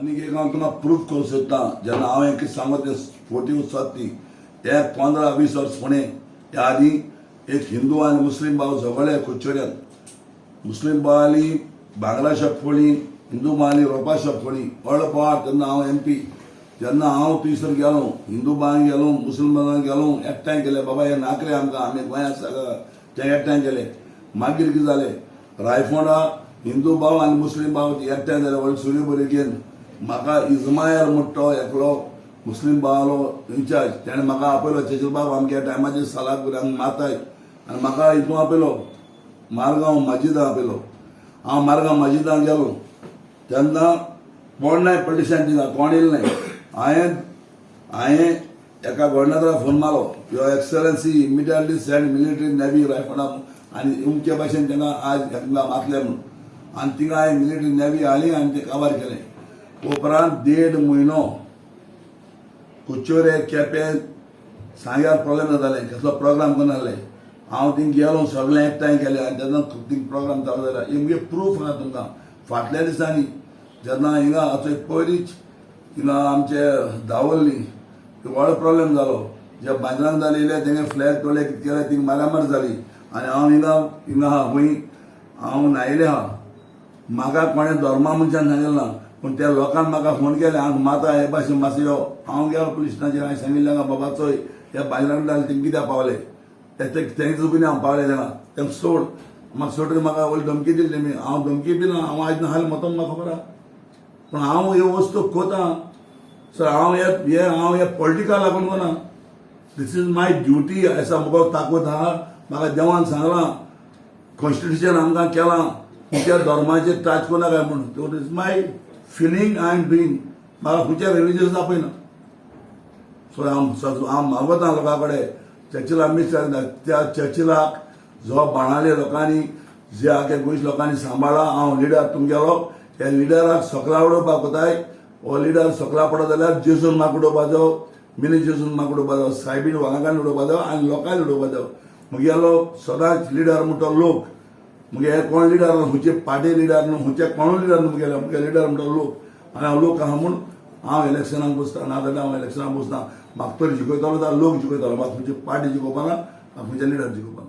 आनीक एक हांव तुमकां प्रूफ करूंक सोदता. जेन्ना हांव हें कितें सांगता तें फोटी वचत ती. एक 15-20 वर्स फुडें, ह्या आदीं एक हिंदू आनी मुस्लीम भाव झगडले कुडचड्यान. मुस्लीम भावाली भांगरा शॉप फोडली, हिंदू भावाली रोपा शॉप फोडली. व्हडलो पवार, तेन्ना हांव एमपी. जेन्ना हांव थंयसर गेलो, हिंदू भावांक गेलो, मुस्लीम भावांक गेलो, एकठांय केले. बाबा, हे नाकरे आमकां, आमी गोंयांत सगळं ते एकठांय केले. मागीर कितें जालें, रायफोंडा हिंदू भाव आनी मुस्लीम भाव एकठांय जाले. व्हडली सुरी बरी घेवन म्हाका इजमायल म्हणटा तो एकलो मुस्लीम भावालो इन्चार्ज, तेणें म्हाका आपयलो, चेचल बाब, आमच्या टायमाचेर सालाक भुरग्यांक मारताय. आनी म्हाका हितून आपयलो, मारगांव मस्जिदां आपयलो. हांव मारगांव मस्जिदां गेलो तेन्ना कोण नाय पॉलिटिशियन थिंगा, कोण येयले नाय. हांवें एका गव्हर्नराक फोन मारलो, "Your Excellency, immediately send military, navy Raiponda आनी उमके भाशेन तांकां आज हांगा मातले" म्हणून. आनी थिंगा हांवें मिलिटरी, नेव्ही हाडली आनी ते काबार केलें. उपरांत देड म्हयनो कुचोरे, केपें, सांग्यार प्रॉब्लेम जाताले, कसलो प्रोग्राम करनासले. हांव थिंग गेलो, सगळें एकठांय केलें आनी तेन्ना थिंग प्रोग्राम चालू जाला. हे मुगे प्रूफ आहा तुमकां. फाटल्या दिसांनी जेन्ना हिंगा चोय पयलींच हिंगा आमचे दावल्ली व्हड प्रॉब्लेम जालो, जे बांद्रांक जाले, तेंगे फ्लॅग तोडले, कितें केलें, थिंग मारामार जाली. आनी हांव हिंगा हिंगा आहा खंय हांव न्हायले आहा. म्हाका कोणें धर्मा मनशान सांगलें ना, पूण त्या लोकांक म्हाका फोन केले, हांगा माता हे भाशेन, मातसो यो. हांव गेलो पुलीस स्टेशनाचेर. हांवें सांगिल्लें हांगा, बाबा चोय, ह्या बायलांक जालें, तेंकां कित्याक पावले ते? तेंचे चुकीन हांव पावले तेंगा. तेंका सोड. म्हाका सोड. म्हाका व्हडली धमकी दिली तेमी. हांव धमकी बी ना. हांव आयज ना हाल मतो म्हाका खबर आहा, पूण हांव ह्यो वस्तू कोता सर. हांव हे हे हांव हे पॉलिटिकल लागून कोना. This is my duty. असा मुखार ताकद आहा. म्हाका देवान सांगलां, कॉन्स्टिट्युशन आमकां केलां, खंयच्या धर्माचेर टच करना काय म्हणून. Is my feeling I am doing. म्हाका खंयच्या रिलिजियस दाखयना. सो हांव हांव मागता लोकां कडेन, चर्चिला मिस त्या चर्चिलाक जो बाणाले लोकांनी, जे आखे गोंयच्या लोकांनी सांबाळा. हांव लिडर तुमगेलो, त्या लिडराक सकला उडोवपाक कोताय. हो लिडर सकला पडत जाल्यार जेजून म्हाका उडोवपाचो, मिनी जेजून म्हाका उडोवपाचो, सायबीन वागान उडोवपाचो आनी लोकांनी उडोवपाचो. मुगेलो सदांच लिडर म्हणटा लोक. मुगे हे कोण लिडर न्हू, खंयचे पार्टी लिडर न्हू, खंयचे कोण लिडर न्हू. मुगेले मुगे लिडर म्हणटा लोक. आनी हांव लोक आहा म्हूण हांव इलेक्शनाक बसता, नाजाल्यार हांव इलेक्शनाक बसना. म्हाका तरी जिखयतलो जाल्यार लोक जिखयतलो. म्हाका खंयची पार्टी जिखोवपाना, म्हाका खंयचे लिडर जिखोवपाना.